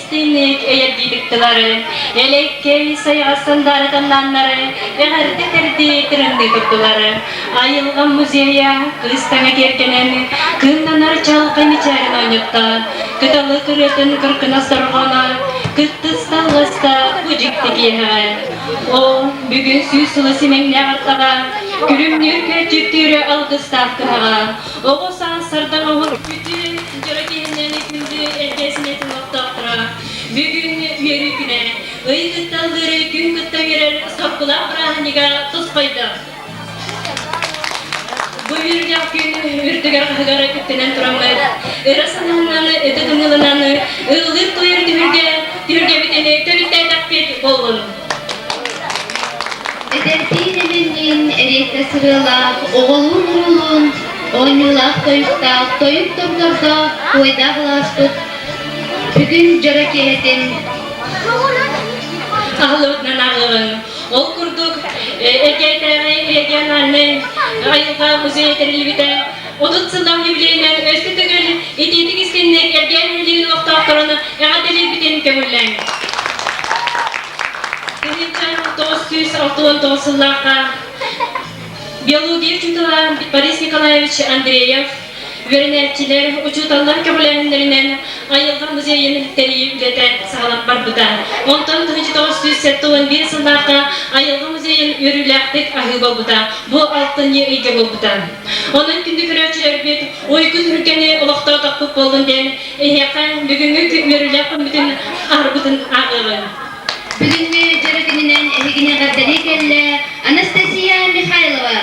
истиҥник эйэргии тыктылар, элэккэй сайаҕас сандаара тамнааннары эҕэрдэ тэрдии тырымныы турдулар. Айылҕа музейа кыыс таҥа киэргэнэн, кыымнанар чаҕылхай мичээрин оонньотто, кыталык ырыатын кыркынас дорҕооно кыттыста ылласта бу дьикти киэһэҕэ. Ол бүгүн 100 сыла симэҥнээх аттаҕа, күлүмнүүр көөччүктүүрэ алгыстаах кыһаҕа, оҕо саас сардаҥ оһон үтүө дьоро киһинэн күндү эргэ симэтин олохтоохторо бүгүн үөрүү күнэ, ый кытта ыллыыры күн кытта үөрэр соргулаах бырааһынньыга тосхойдо. Бу үөрүүлээх күн үрдүгэр хаһыгар үктэнэн тураммыт, ыра санаанан, ытык ымыыланан, ыллыыр-туойар түһүлгэ түһүлгэбитин төрүттээтэхпит буоллун. Эдэрдиин эмэнниин эриэккэс ырыалаах, оҕолуун-уруулуун, оонньуулаах тойуктаах, тойук томтордоох, туойдаах алааспыт бүгүн дьоро киэһэтин аһылыбытынан ааҕыаҕыҥ. Ол курдук, Эркээйитээҕи региональнай айылҕа музейа тэриллибитэ 30 сыллаах юбилейынан өссө төгүл итиитик истинник Эргээн нэһилиэгин олохтоохторун эҕэрдэлиирбитин көҥүллээҥ. 1969 сыллаахха биология учуутала Борис Николаевич Андреев үөрэнээччилэр, учууталлар көҕүлээһиннэринэн айылҕа музейын тэрийии үлэтэ саҕалан барбыта. Онтон 1971 сыллаахха айылҕа музейын үөрүүлээхтик аһыы буолбута. Бу алтынньы ыйга буолбута. Онон күндү көрөөччүлэрбит уйгу түһүлгэни олохтоотохпут буоллун диэн эһиэхэ бүгүҥҥү үөрүүлээх күммүтүн аһарбытын ааҕыаҕыҥ. Бүгүҥҥү дьоро күнүнэн эһигини эҕэрдэлии кэллэ Анастасия Михайлова.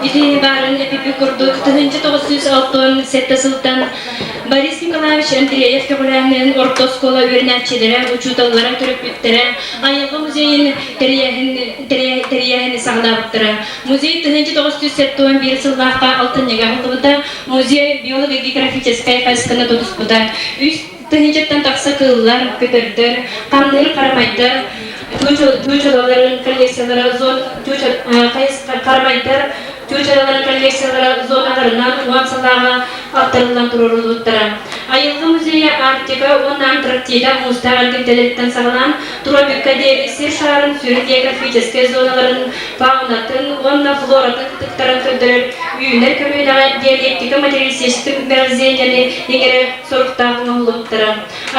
Итини баарын эпипи курдук 1967 сылтан Борис Николаевич Андреев көҕүлээһинин орто оскуола үөрэнээччилэрэ, учууталлара, төрөппүттэрэ айылҕа музейын тэрийээһини саҕалаабыттара. Музей 1971 сыллаахха алтынньыга аһыллыбыта. Музей биолого-географическай хайысханы тутуспута. Үс тыһыынчаттан тахса кыыллар, көтөрдөр, хамныыр харамайдар, чуучалаларын коллекциялара, харамайдар чуучалаларын коллекциялара зоналарынан уон салааҕа аттарыллан туруоруллубуттара. Айылҕа музейа Арктика уонна Антарктида муустаах эргимтэлэриттэн саҕалаан тропикка диэри сир шаарын сүрүн географическай зоналарын фаунатын уонна флоратын кытыктарын көрдөрөр үүнэр көлүөнэҕэ диалектика материалистическай мировоззрениены иҥэрэр соруктаах оҥоһуллубуттара.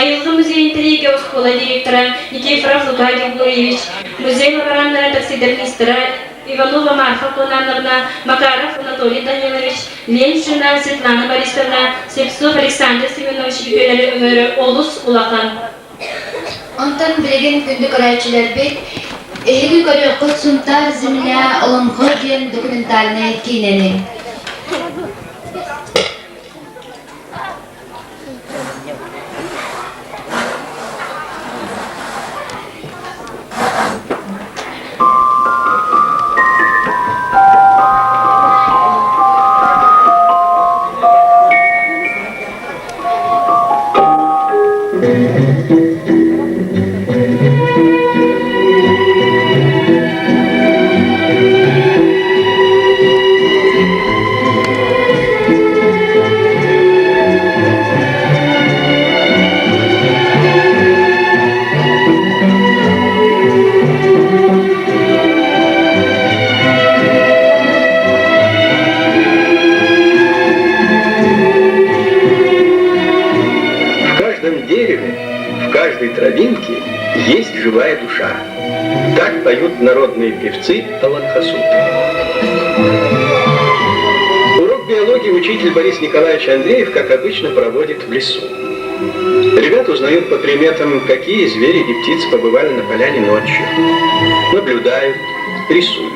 Айылҕа музейын тэрийиигэ оскуола директора Никифоров Лука Григорьевич, музей лабораннара таксидермистара Иванова Марфа Конановна, Макаров Анатолий Данилович, Леншина Светлана Борисовна, Слепцов Александр Семенович үтүөлэри өҥөрө олус улахан. Онтон билигин күндү көрөөччүлэрбит, эһиги көрүөххүт Сунтаар земля Олоҥхо диэн документальнай киинэни. В каждом дереве, в каждой травинке есть живая душа. Так поют народные певцы Аланхасуты. Урок биологии учитель Борис Николаевич Андреев, как обычно, проводит в лесу. Ребята узнают по приметам, какие звери и птицы побывали на поляне ночью. Наблюдают, рисуют.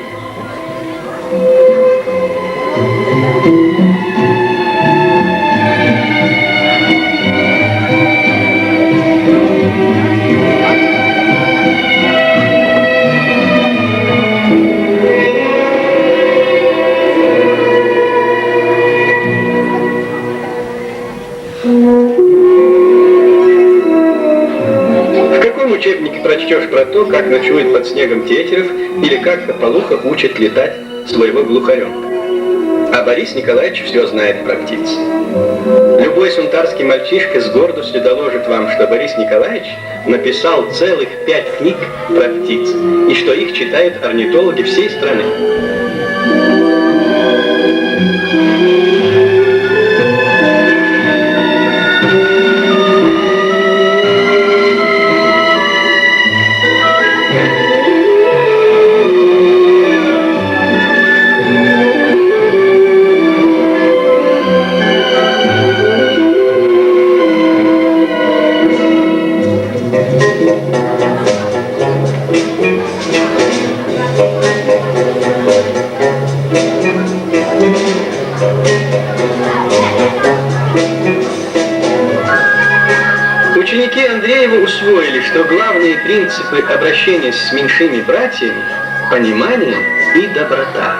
В каком учебнике прочтешь про то, как ночует под снегом тетерев или как Кополуха учит летать своего глухаренка? А Борис Николаевич все знает про птиц. Любой сунтарский мальчишка с гордостью доложит вам, что Борис Николаевич написал целых пять книг про птиц, и что их читают орнитологи всей страны. Ученики Андреева усвоили, что главные принципы обращения с меньшими братьями – понимание и доброта.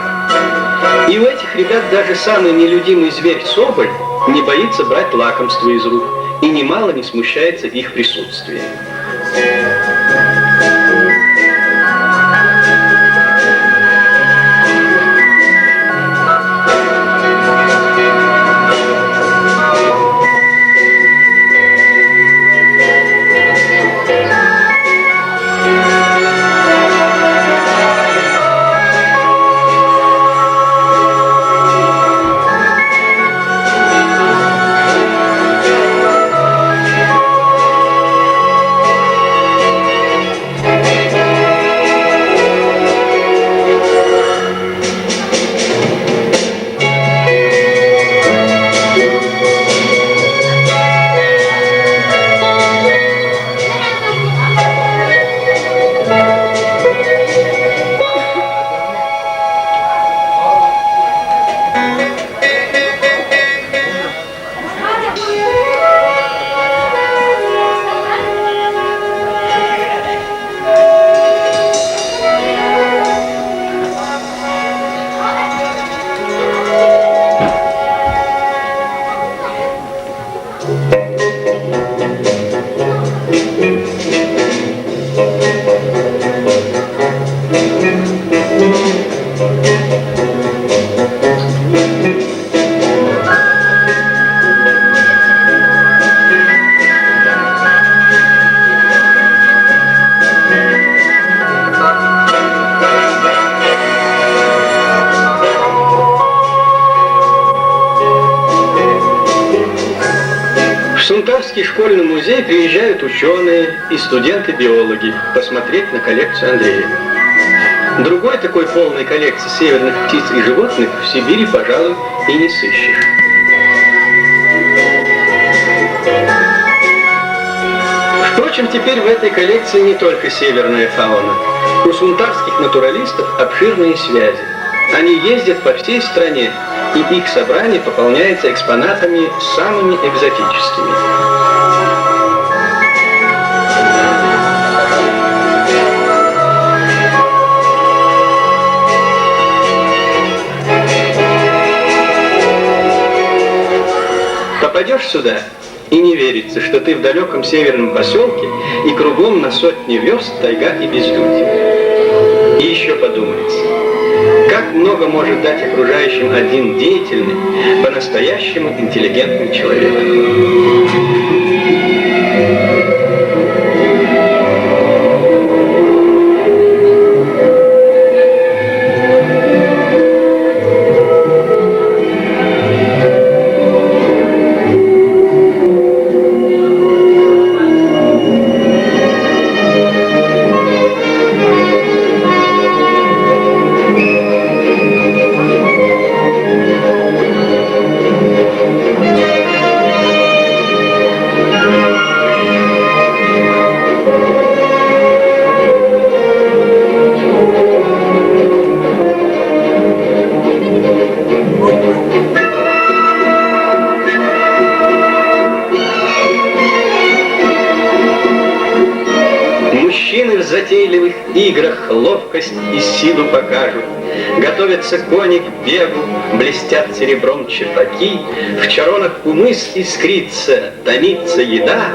И у этих ребят даже самый нелюдимый зверь соболь не боится брать лакомство из рук и немало не смущается их присутствием. Сунтарский школьный музей приезжают ученые и студенты-биологи посмотреть на коллекцию Андреева. Другой такой полной коллекции северных птиц и животных в Сибири, пожалуй, и не сыщешь. Впрочем, теперь в этой коллекции не только северная фауна. У сунтарских натуралистов обширные связи. Они ездят по всей стране, и их собрание пополняется экспонатами самыми экзотическими. Попадешь сюда, и не верится, что ты в далеком северном поселке и кругом на сотни верст тайга и безлюдье. И еще подумается, как много может дать окружающим один деятельный, по-настоящему интеллигентный человек. Мужчины в затейливых играх ловкость и силу покажут. Готовятся кони к бегу, блестят серебром черпаки, В чаронах кумыс искрится, томится еда.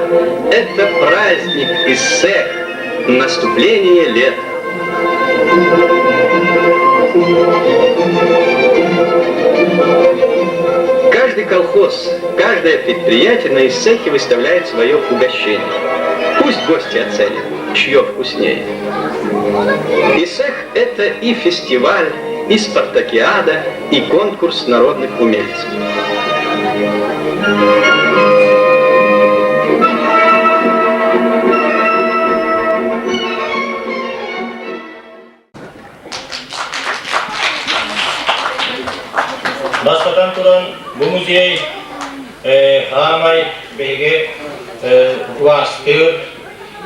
Это праздник Иссех, наступление лета. Каждый колхоз, каждое предприятие на Иссехе выставляет свое угощение. Пусть гости оценят, чье вкуснее. Исех – это и фестиваль, и спартакиада, и конкурс народных умельцев. Бастатан туран бу музей хаамай биһиги убаастыыр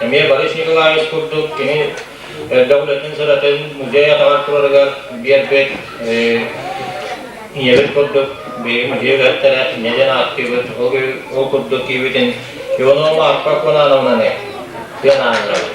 эмиэ Борис Николаевич курдук кини элбэх үлэтин сыратын музей атаҕар турарыгар биэрбит ийэбит курдук биһиги музей үлэһиттэрэ инньэ диэн ааттыыбыт ол курдук киирбитин Иванова Марфа Кунановнаны тыанааннарабыт.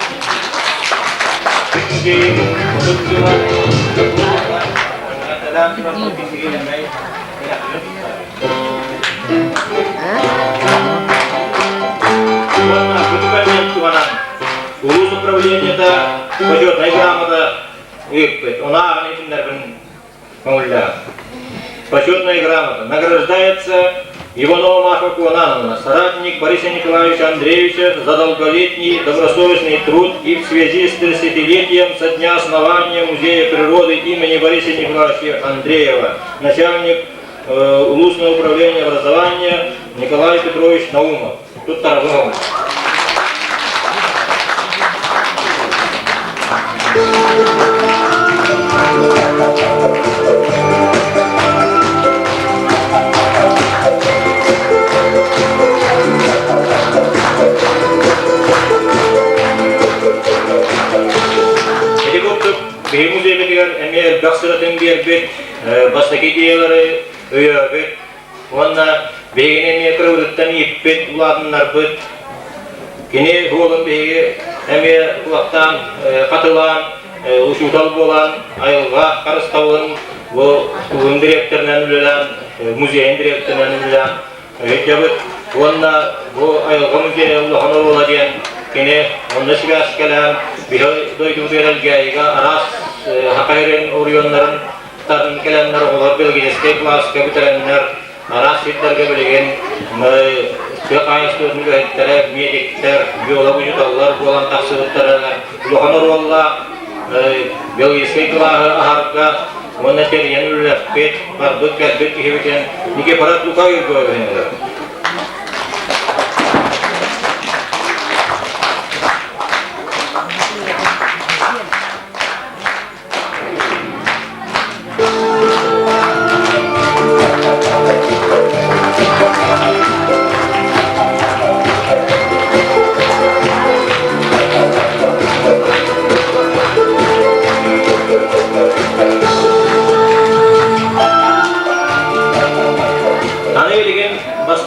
Улуус управлениета почетнай грамота ыыппыт. Ону ааҕан иһитиннэрбин көҥүллээх. Почетная грамота награждается Иванова Марфа Куанановна, соратник Бориса Николаевича Андреевича за долголетний добросовестный труд и в связи с 30-летием со дня основания Музея природы имени Бориса Николаевича Андреева, начальник э, Улусного управления образования Николай Петрович Наумов. Тут тарабы Ити курдук биһиги музейбитигэр эмиэ элбэх сыратын биэрбит, бастакы идеялары өйөөбүт уонна биһигини эмиэ кырабытыттан ииппит, улаатыннарбыт. Кини уолун биһиги эмиэ кулактаан, хатылаан, учуутал буолан, айылҕа харыстабылын бу кулун дириэктэринэн үлэлээн, музейын дириэктэринэн үлэлээн өйдөбүт. Уонна бу айылҕа музейа улахан оруола диэн кини онно сибээскэлээн биһи дойдубутугар Элгээйигэ араас Хахайрын оройуоннарын тарын кэлэннэр оҕолор биологическай кылааска бүтэрэннэр араас сирдэргэ билигин тыа хаһаайыстыбатын үлэһиттэрэ, медиктэр, биолог учууталлар буолан тахсыбыттара улахан оруоллаах биологическай кылааһы аһарга уонна тэрийэн үлэлэппит, барбыт-кэлбит киһибитин Никифоров Лука Егоровиһы.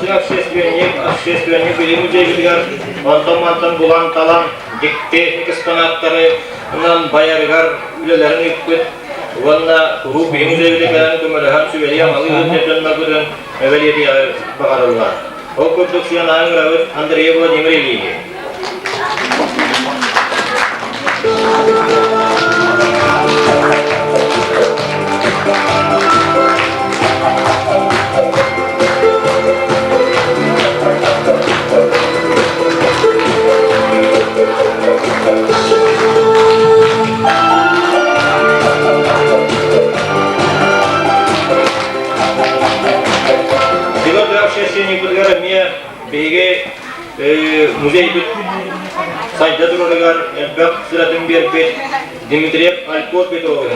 Бастыҥ общественник, общественник билим музейбытыгар онтон-мантан булан-талан дьикти экспонаттары ынан байарыгар үлэлэрин ыыппыт уонна куруук билим музейбытыгар көмөлөһөн сүбэлии-амалыы сылдьар дьоннорбутун эбэлиэтиэҕи баҕарыллар. Ол курдук сыанаан ыҥырабыт Андрей Владимир Ильичи. Дьыла общественникпытыгар эмиэ биһиги музейбыт сайда турарыгар элбэх сыратын биэрбит Дмитриев Алькор Петрович.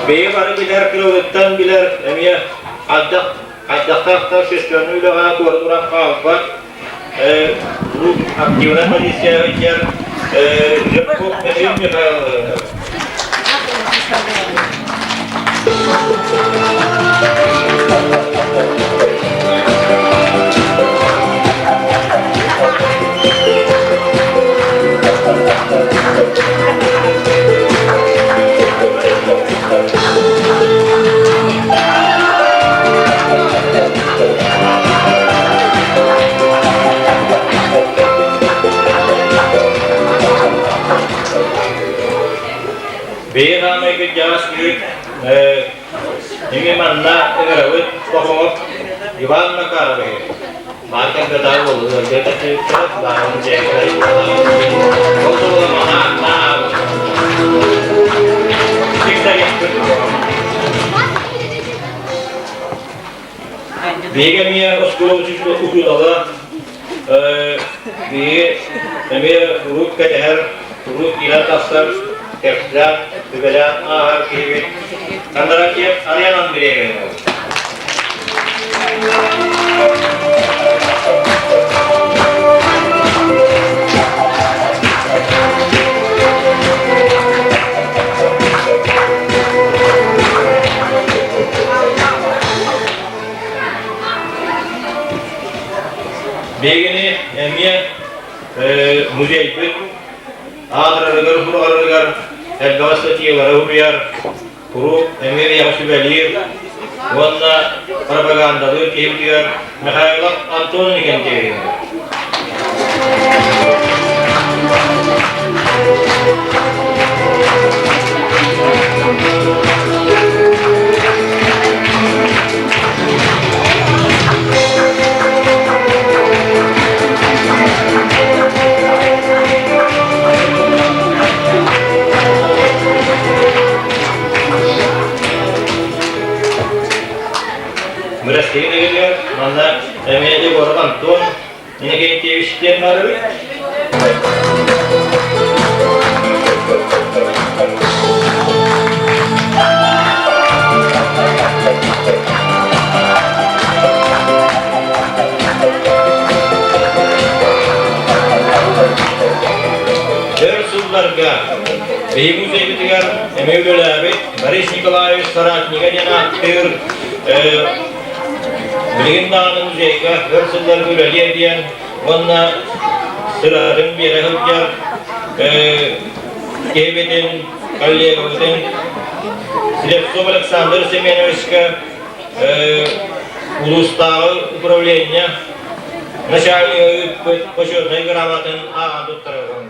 Бэйэ бары билэр кырылыттан билэр эмиэ хайдах хайдахтаахтар сестраның үлэҕэ туора туран хаалбат активная полиция ыйар Жирков Михаил Михайлович. Бэйэ хаамай кырдьаҕас үүт Эми манна ыҥырабыт Пахомов Иван Макаровиһы. Марка Гадар буолуга баарын Биһиги эмиэ оскуола учуутала биһиги эмиэ урут кэтэһэр, урут киирэн тахсар, кэпсээн, сүбэлээн ааһар киһибит Кондратьев Ариан Андреевич. Биһигини эмиэ музейбыт аатырарыгар сураҕарыгар элбэх статьялары суруйар, куруук эмиэ биһиэхэ сүбэлиир уонна пропагандалыыр киһибитигэр Михайлов Антон Никентьевиһы. Бырастыы нэгилигэр манна эмиэ Егоров Антон Иннокентьевич диэн баарыбыт. Өр сылларга биһиги музейбытыгар эмиэ үлэлээбит Борис Николаевич Соратнига диэн ааттыыр Билигин даҕаны музейга өр сылларга үлэлиэ диэн уонна сыратын биэрэ сылдьар киһибитин, коллегабытын Слепцов Александр Семеновичка улуустааҕы управление начальнига ыыппыт почетнай грамотатын ааҕан туттарыаҕын.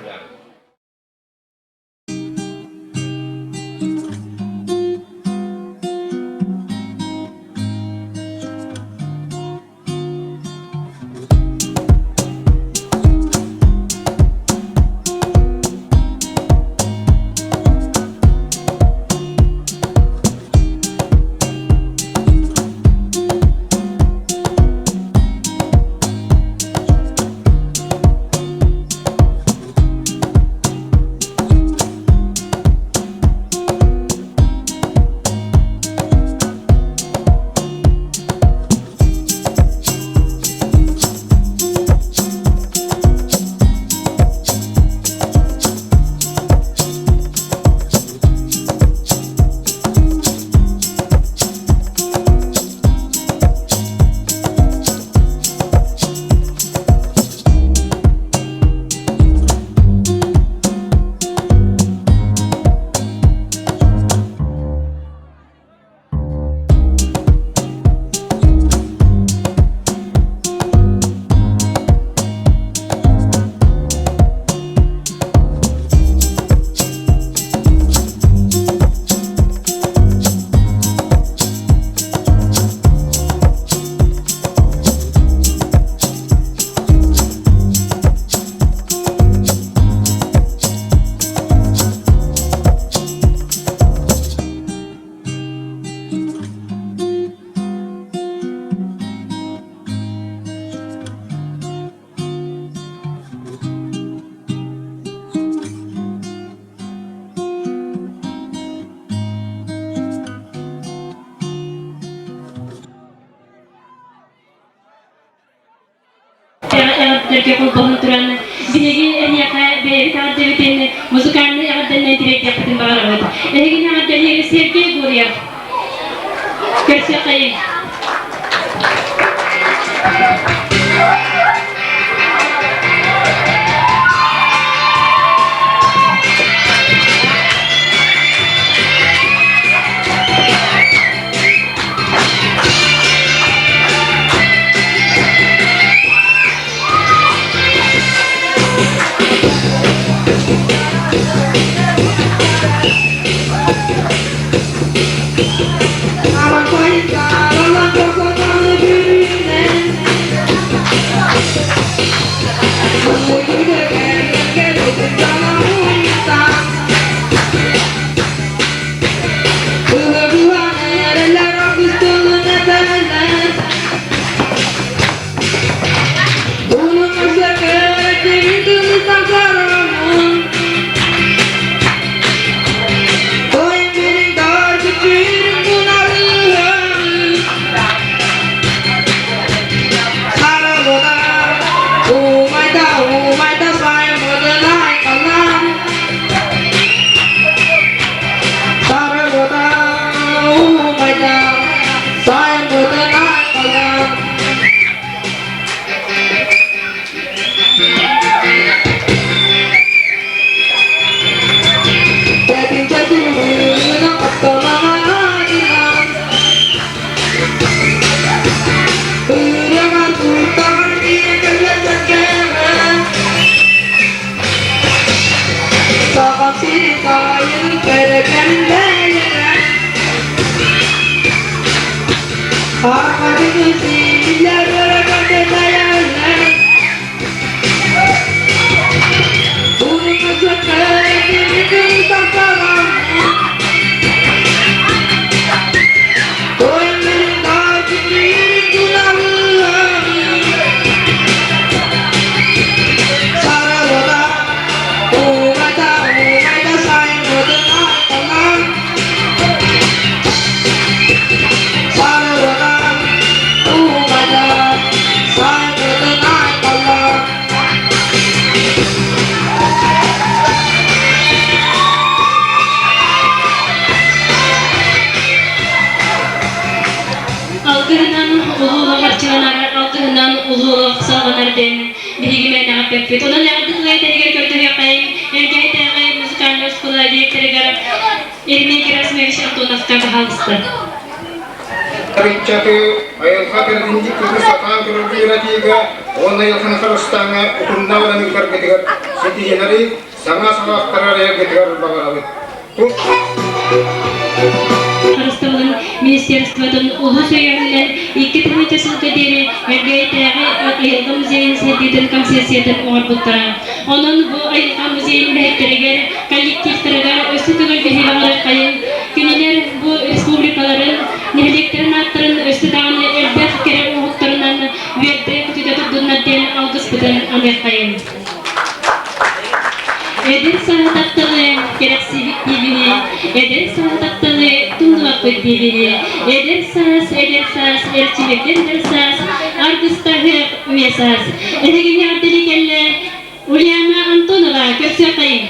төрөппүттэргэ холбоһон туран, биһиги эһиэхэ бэйэбит эҕэрдэбитин музыкальнай эҕэрдэнэн тириэрдиэхпитин баҕарабыт. Эһигини эҕэрдэлиир Сергей Гурьев. Көрсүөххэйиҥ. Алгыһынан улуу олох арчыланар, алгыһынан улуу олох салҕанар диэн биһиги мээнэҕэ эппэппит. Онон эҕэрдэ тылы этэригэр көрдөһүөххэйиҥ Элгээйитээҕи музыкальнай оскуола директорыгар Ермей Герасимович Антоновка баһаалыста. Ыччаты айылҕа кэрдинньиккитин сатаан көрөргө үөрэтиигэ уонна айылҕаны харыстааҥҥа утумнаах үлэни ыытаргытыгар ситиһиилэри саҥа саҕахтары арыйаргытыгар баҕарабыт. Харыстабылын министерствотын улуус өйөбүлүнэн 2000 сылга диэри Элгээйитээҕи айылҕа музейын сайдыытын концессиятын оҥорбуттара. Онон бу айылҕа музейын үлэһиттэригэр, коллективтарыгар өссө төгүл биһиги оҥоруоххайын, кинилэр бу республикаларын, нэһилиэктэрин ааттарын өссө даҕаны элбэх кэрэ оҥоһуктарынан үөрдэ-көтүтэ турдуннар диэн алгыспытын аныаххайын. Эдэр саҥа тапталы кэрэхсиибит диибини, эдэр саҥа тапталы тумнубаппыт диибини, эдэр саас, эдэр саас, эрчимирдэр эдэр саас, аргыстаһыах үйэ саас. Эһигини ардыли кэллэ Ульяна Антонова көрсүөххэйиҥ.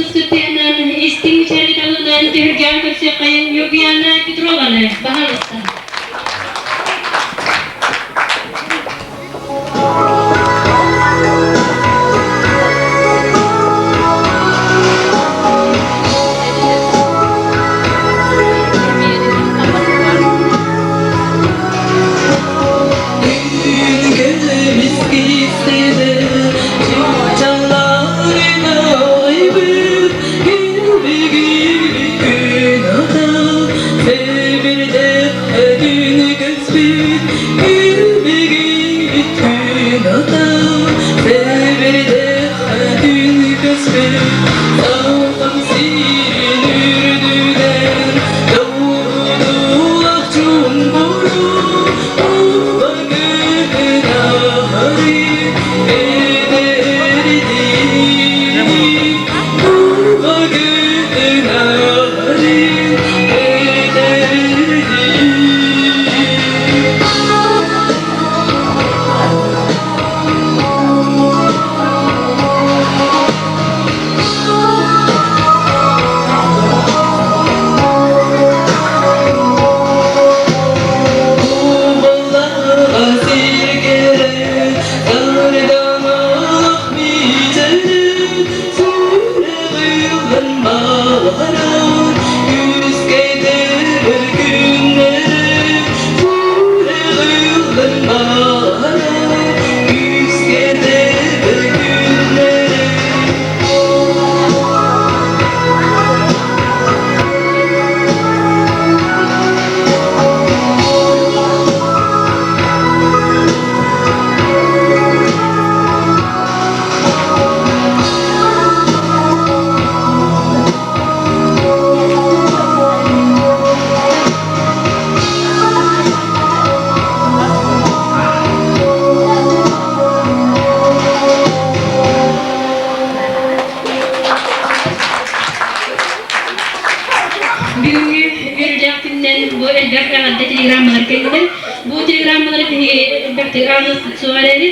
ытыскыт тыаһынан, истиҥ мичээргит алынан түһүлгэҕэ көрсүөххэйиҥ Ньургуйаана Петрованы, баһаалыста. Бүгүҥҥү үөрүүлээх күнүнэн бу элбэх эҕэрдэ телеграммалар кэллилэр. Бу телеграммалары биһиги элбэхтик ааҕыахпыт суоҕа эрээри,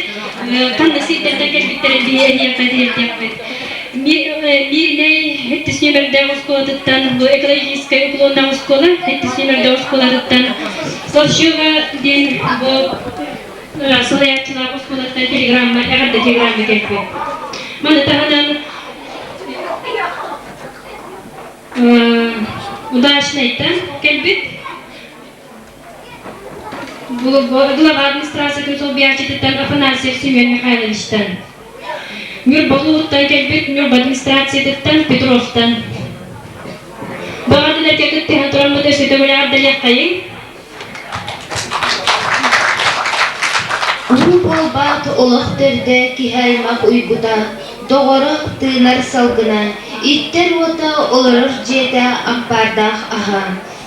ханна сирдэртэн кэлбиттэрин биһи эһиэхэ тириэрдиэхпит. Мииринэй сэттис нүөмэрдээх оскуолатыттан, бу экологическай уклоннаах оскуола сэттис нүөмэрдээх оскуолатыттан Слащева диэн бу салайааччылаах оскуолаттан телеграмма, эҕэрдэ телеграмма кэлбит. Маны таһынан Удачнайтан кэлбит глава администрациятын солбуйааччытыттан Афанасьев Семен Михайловичтан, Ньурба улууһуттан кэлбит Ньурба администрациятыттан Петровтан. Баҕардыларга кыттыһан тураммыт өссө төгүл эҕэрдэлиэххэйиҥ. Уу буолбаат олох төрдө киһи аймах уйгута, доҕоро, тыынар салгына, иттэр уота, олорор дьиэтэ ампаардаах аһа,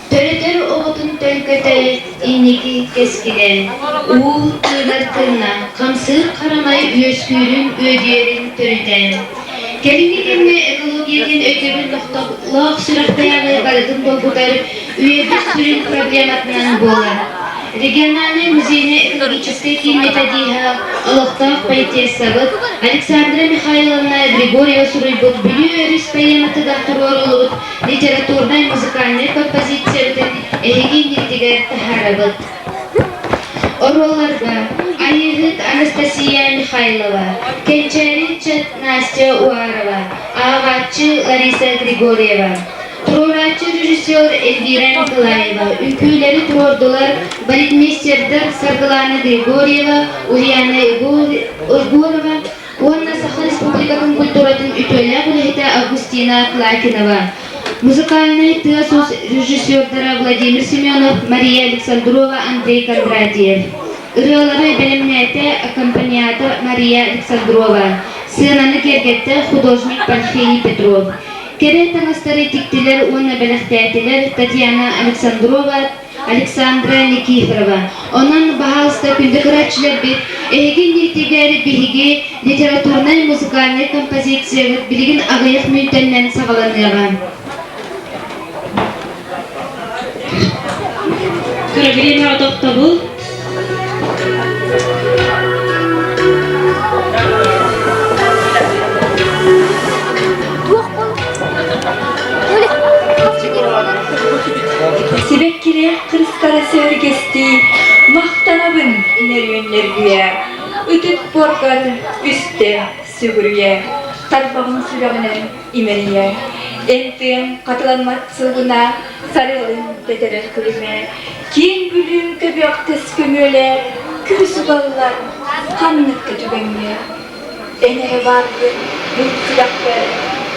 төрөтөр оҕотун төлкөтө, инники кэскилэ. Уу тыынар тыынна, хамсыыр харамай үөскүүрүн үөдүйэрин төрүтэ. Кэлиҥҥи кэмҥэ экология диэн өйдөбүл тохтолоох сүрэхтээҕи барытын долгутар үйэбит сүрүн проблематынан буолар. Региональнай музейнай-экологическай киин методиһа, олохтоох поэтессабыт Александра Михайловна Григорьева суруйбут Бүлүү өрүс поэматыгар туруоруллубут литературнай-музыкальнай композициябытын эһиги иннигитигэр таһаарабыт. Оруолларга Айыыһыт Анастасия Михайлова, Кэнчээри ыччат Настя Уарова, ааҕааччы Лариса Григорьева, туруорааччы режиссер Эльвира Николаева, үҥкүүлэри туруордулар балетмейстердар Саргылана Григорьева, Ульяна Егорова уонна Саха Республикатын культуратын үтүөлээх үлэһитэ Августина Клакинова. Музыкальнай тыас-уус режиссердара Владимир Семенов, Мария Александрова, Андрей Кондратьев. Ырыалары бэлэмнээтэ аккомпаниатор Мария Александрова, сыананы киэргэттэ художник Парфений Петров. Кэрэ таҥастары тиктилэр уонна бэлэхтээтилэр Татьяна Александрова, Александра Никифорова. Онон, баһаалыста, күндү көрөөччүлэрбит, эһиги иннигитигэр биһиги литературнай музыкальнай композициябыт билигин аҕыйах мүнүүтэннэн саҕаланыаҕа. Кыра бириэмэҕэ тохтобул. Олбуоргар үстэ сүгүрүйэ, тарбаҕын сүрэҕинэн имэрийэ, эн тыаҥ хатыламмат сылгына, сарыалын тэтэрэр күлүмэ, киэҥ бүлүүм көбүөхтэс көмүөлэ, күүс угаллар ханнык да түгэҥҥэ. Эн эрэ бааргын мин сүрэхпэр,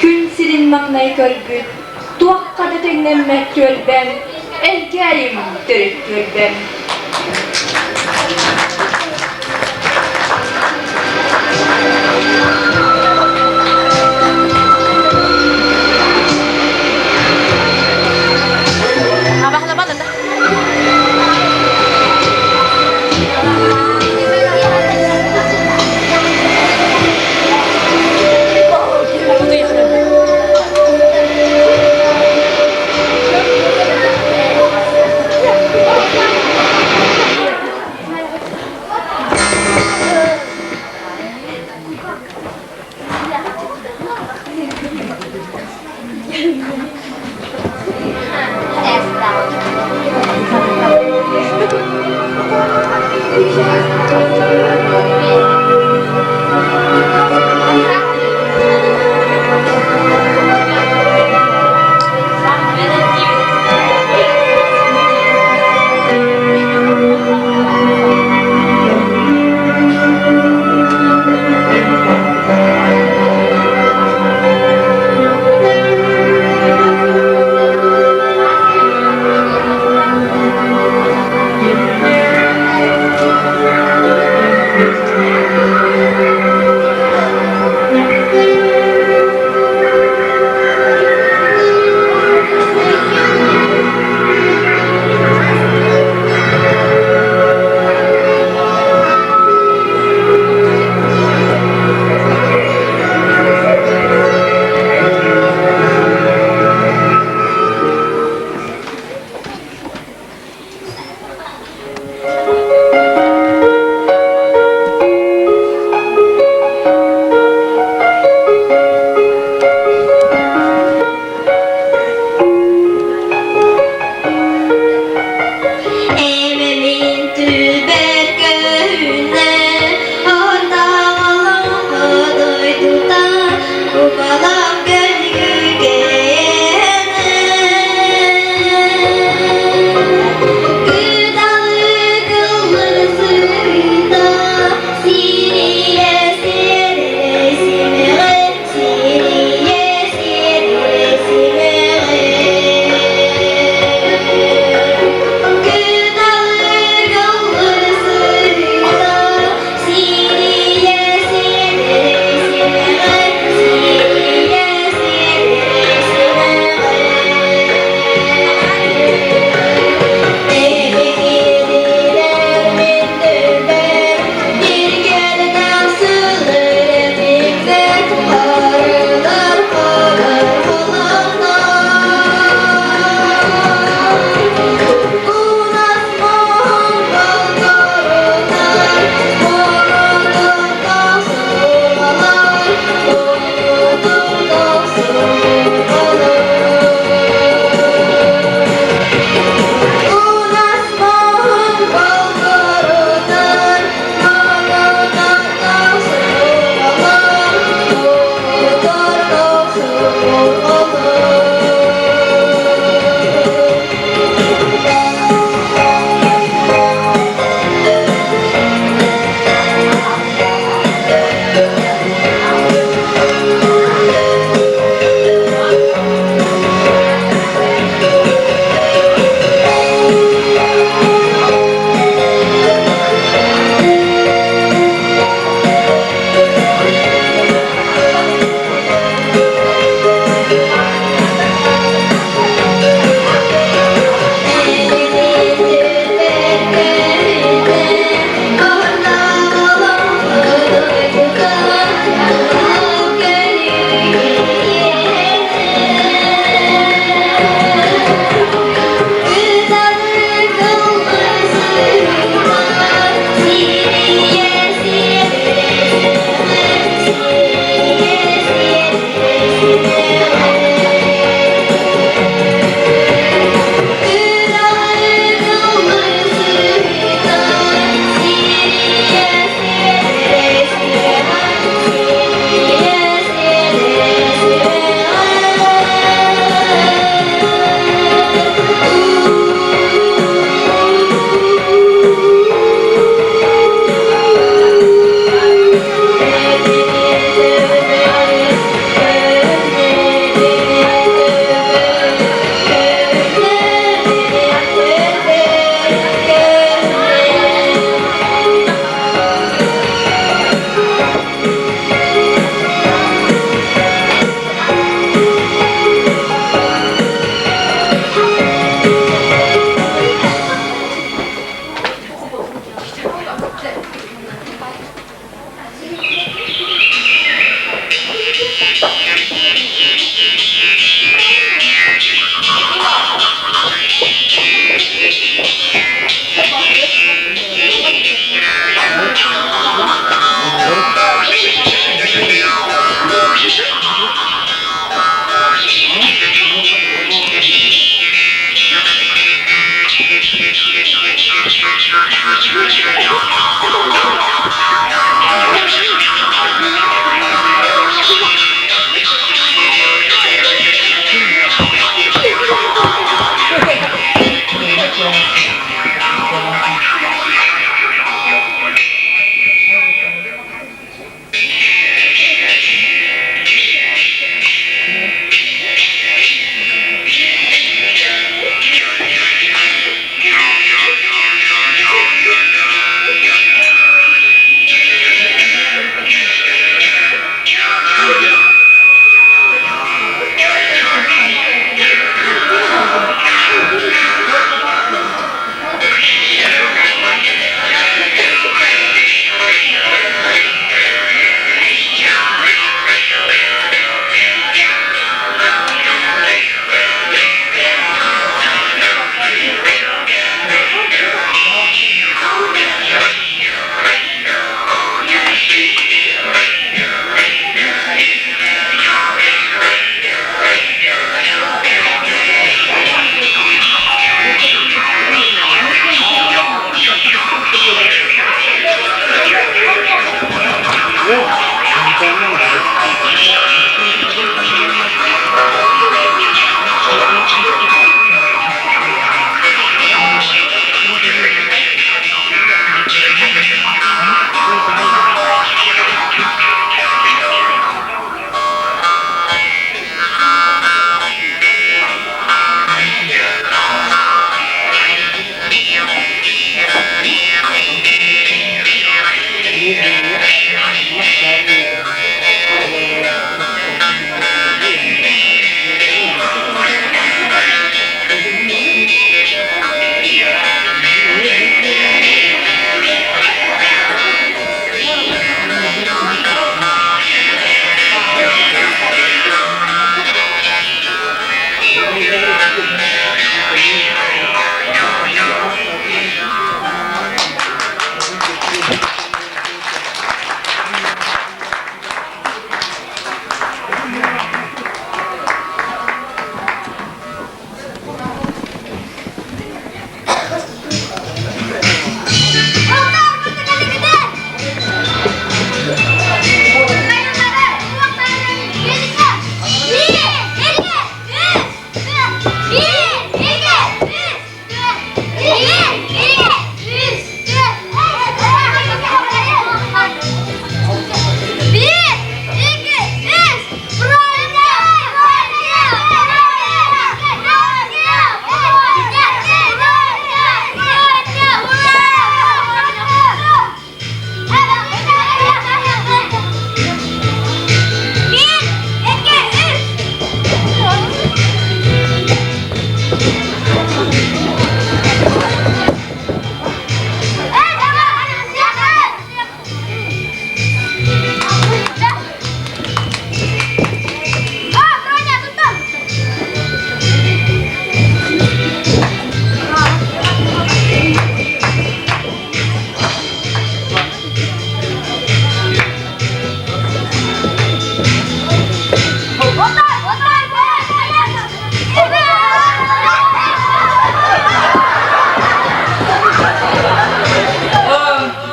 күн сирин маҥнай көрбүт, туохха да тэҥнэммэт түөлбэм, Элгээйим төрүт түөлбэм.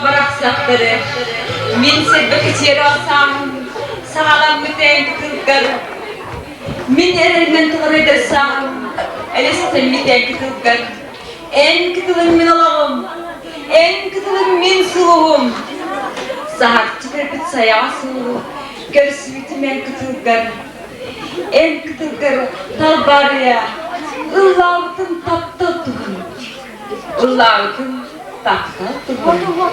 Барахсаттары, мин сырдык ичиэрэ сааһым саҕаламмыт эн кытылгар, мин эрэлинэн толору сааһым элэстэммит эн кытылгар, эн кытылыҥ мин олоҕум, эн кытылыҥ мин сулуһум, саһарчы көрбүт сайаҕас уулу көрсүбүтүм эн кытылгар, эн кытылгар талбаарыйа, ыллаабытым таптал туһун. Ыллаабытым таптал туһун.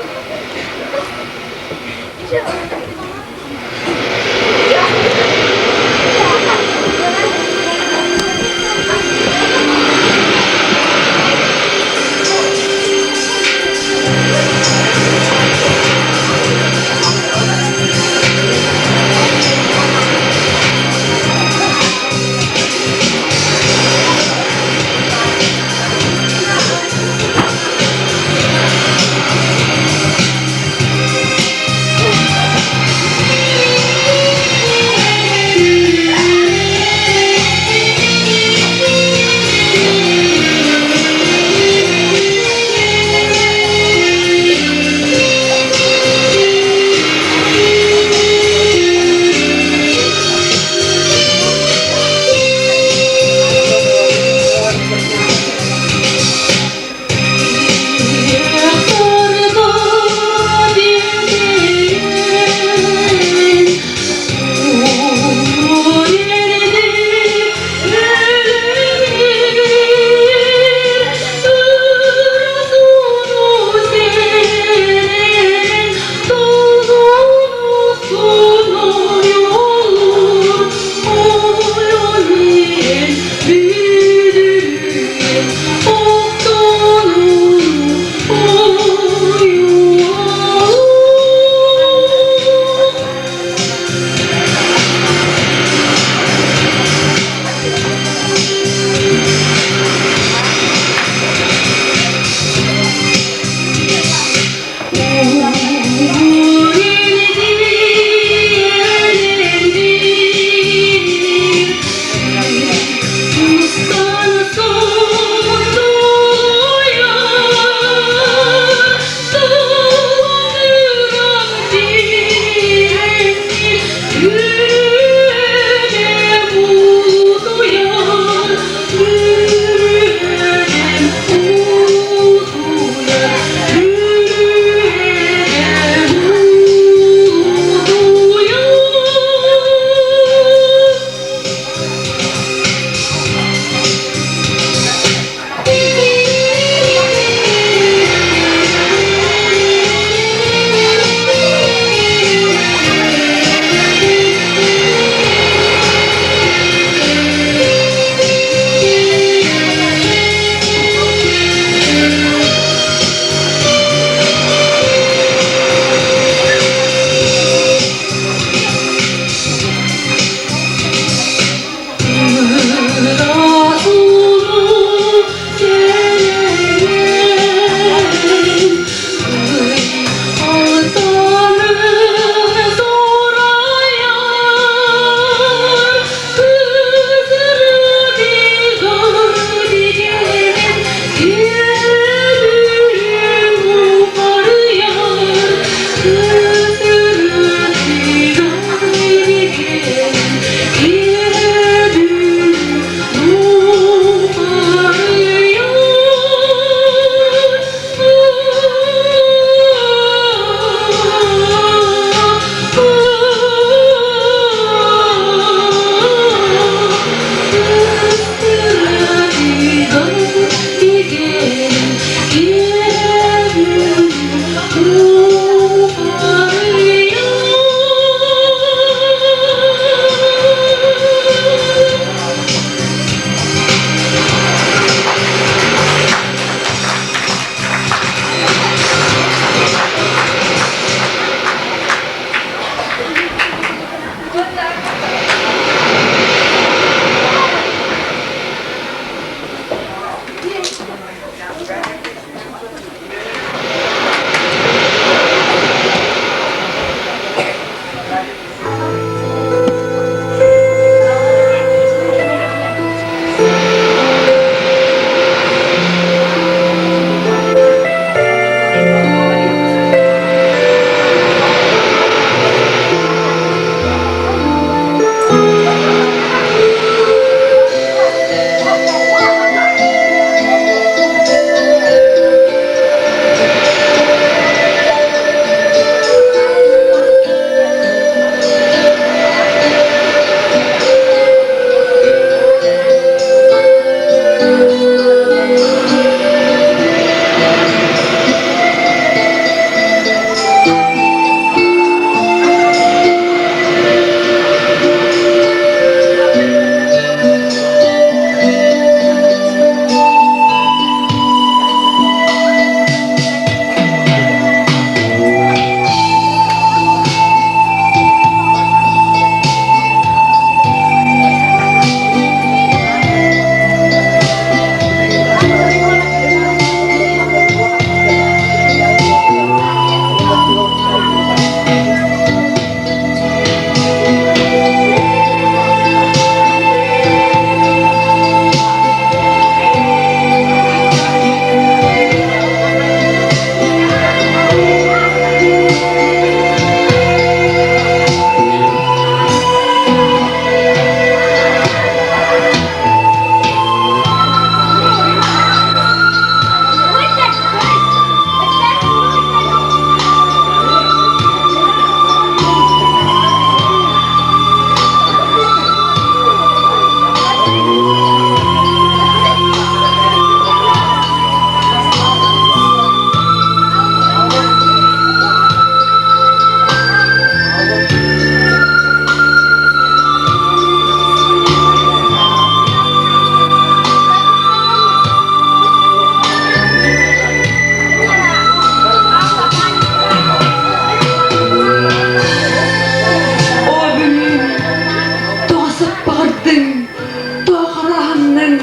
Ханныҥ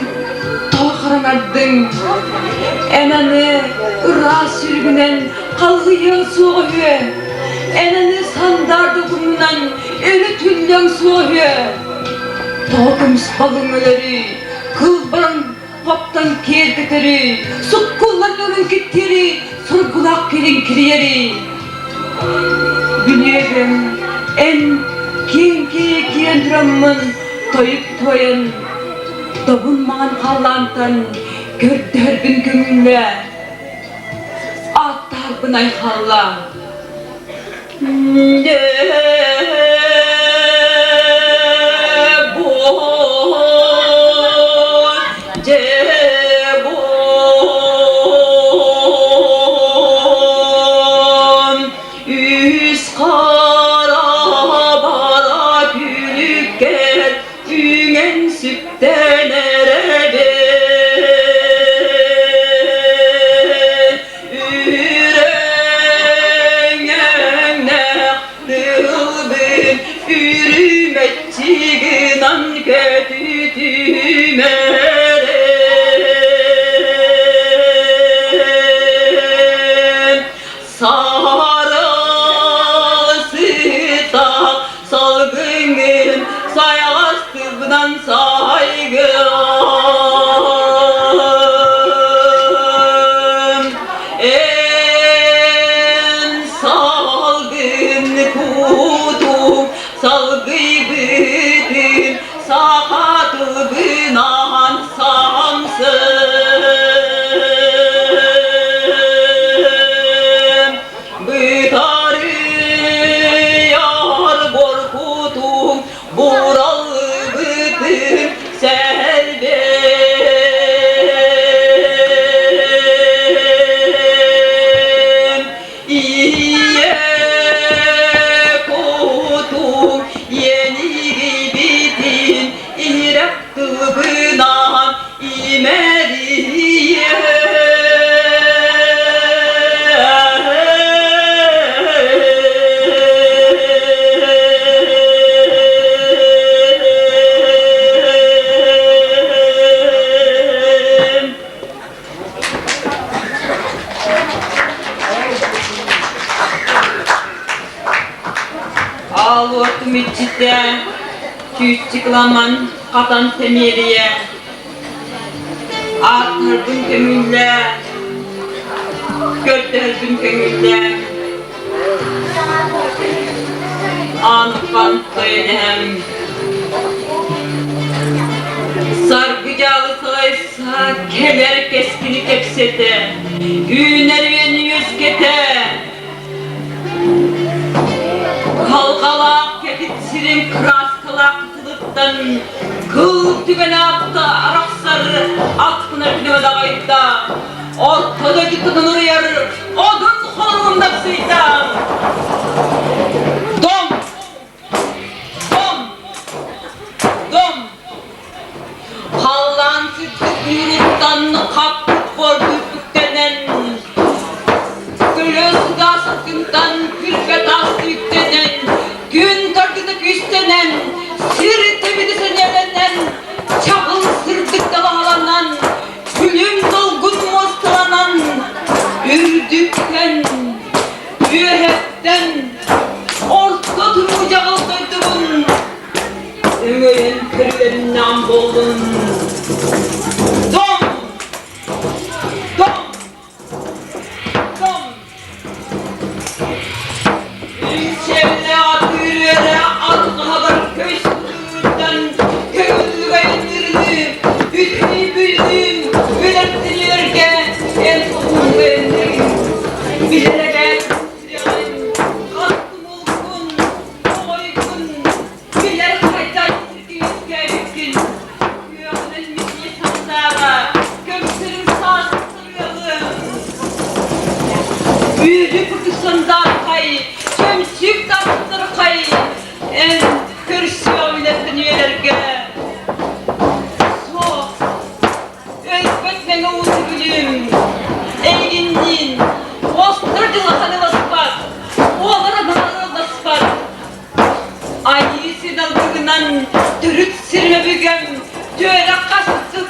тоҕо хараҥардыҥ? Эн аны ыраас сүрүгүнэн халыйыаҥ суоҕа үһүө, эн аны сандаар докумунан өрө түллүөҥ суоҕа үһүө. Тоҕо көмүс балыҥ өлөрүй, кылбараҥ хоптон киэргэтэрий, суккуллан өҥүн киттиэрий, сургулаах килин кирийэрий. Бүлүөбүм, эн киэҥ киэйэ киирэн тураммын тойук туойан, добун маҥан халлаантан көрдөһөрбүн көҥүллээ, ааттаһарбын айхаллаа. Үс хара бара күлүккэр Үҥэн сүктэн эрэбин Үрэҥэҥнээх тылбын Үрүмэччи гынан көтүтүмэрэн Сара сыта салгыҥын сайаҕас тылбынан сайгын. Эн салгын кутум салгыйбытын саха тылбынан самсын. Бытарыйар боркутум бураллыбытын сэлбэн. Ийэ кутум иэнигийбитин иһирэх тылбынан имэрийэн. Аал уотум иччитэ, чүүччүк ламан хатан сэмиэрийэ, Ааттарбын көҥүллээ, көрдөһөрбүн көҥүллээ, Ааныккан тойон эһэм. Саргы дьаалы салайса, кэлэр кэскили кэпсэтэ, үүнэр үөнү үөскэтэ, Халҕалаах кэтит сирин кырааскалаах тылыттан кыл түгэн аатта арахсар ат гына күнүмэ даҕайда, орто дойдуттан уруйар одун холугун дапсыйда. Дом! Дом! Дом! Халлаан сырдык ньууруттан хаппыт хордук үктэнэн, көлө сыгаас аттынтан күлбэ таас үктэнэн, күн тардыта күүстэнэн, сир төбүтэ сэниэлэнэн, чаҕыл сырдык далаһаланан, күлүм долгун муосталанан, үрдүктэн, үөһэттэн, орто туруу дьаҕыл дойдубун Өҥөйөн көрүлэриннэҕим буоллун. Дом! Дом! Дом! Үҥчэллээх атыыр үөрэ алҕаһабар көс тутууттан көҥүллүк айанныырыныы, бүтүнүү бүлүүм, үлэттиниэргэ эн хотуҥҥа эннигин. Билэр эбээт сүрэҕин, хас тумулгун, Тоҕойгун, билэр хайдах үөскээбиккин, күөҕүнэн мичийэ сандаара, көмсөрүм саас сарыалым. Үүрү курдук сандаархай, чөмчүүк тастархай, эн көрсүөҕүм үлэттэн үйэлэргэ. Суох, Өлбөт мэҥэ ууту бүлүүм, эйигинниин остро дьылҕаны баспат, уолара баҕарылласпат. Айыы син алгыгынан төрүт сирим өбүгэм түөрэ хас сыл.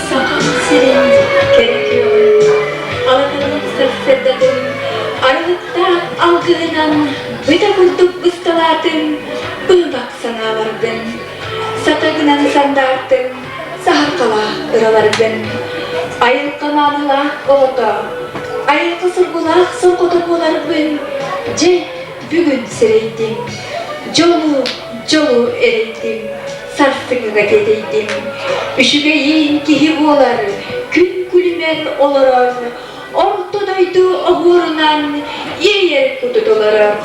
Сахам сирин кэрэ күөҕүн, алаталык сарсыардатын, арылыктаах алгыһынан быта курдук бысталаатым, быыбак санааларгын, сата гынан сандаартым, саһархалаах ыраларгын. Айылҕа маанылаах оҕото, айылҕа соргулаах сорҕото буоларбын, дьэ, бүгүн сэрэйдим. Дьолу, дьолу эрэйдим, сарсыҥҥыга тиэтэйдим. Үчүгэйин киһи буолар, күн күлүмэр олорор, орто дойду оһуорунан иэйэр куту толорор.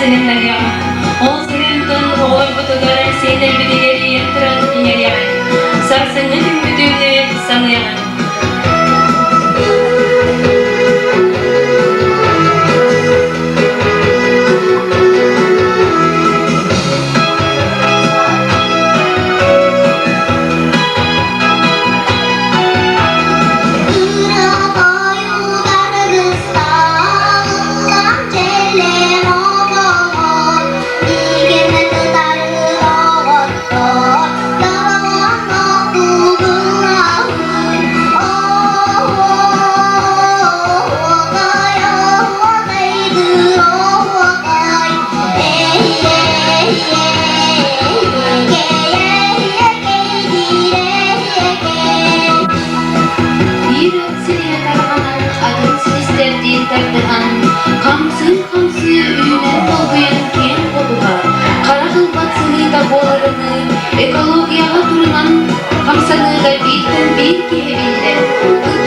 сыһыаннаһыаҕа. Ол сыһыантан оҕолорбутугар, сиэннэрбитигэр ийэн туран иҥэриэҕэ. Сарсыҥҥы күммүтүнү саныаҕа. Биир от сириһэ тарҕанан, атын силистэрдиин тардыһан, хамсыы-хамсыы үүнэн долгуйан киэҥ хотуга, харах ылбат сыһыыта буоларыныы, экологияҕа турунан хамсаныыга бииртэн биир киһи биллэр.